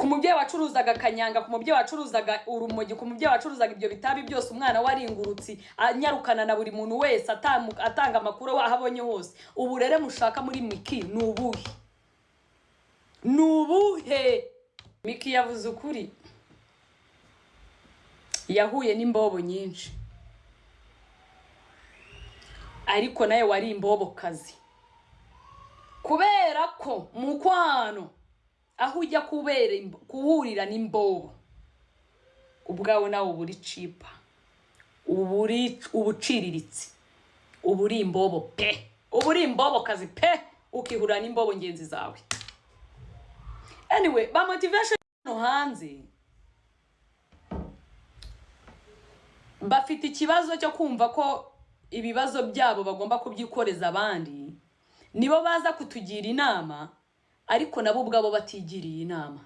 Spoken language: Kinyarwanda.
Ku mubyeyi wacuruzaga kanyanga, ku mubyeyi wacuruzaga urumogi, ku mubyeyi wacuruzaga ibyo bitabi byose, umwana we ari ingurutsi, anyarukana na buri muntu wese, atanga amakuru aho abonye hose. Uburere mushaka muri Miki ni ubuhe? Ni ubuhe? Miki yavuze ukuri, yahuye n'imbobo nyinshi, ariko nawe wari imbobokazi, kubera ko mukwano aho ujya kubera guhurira n'imbobo, ubwawe nawe uba uri cheap, uba uri ubuciriritse, uba uri imbobo pe, uba uri imbobokazi pe, ukihurira n'imbobo ngenzi zawe. Anyway, ba motivation hano hanze bafite ikibazo cyo kumva ko ibibazo byabo bagomba kubyikoreza abandi. Nibo baza kutugira inama, ariko nabo ubwabo batigiriye inama.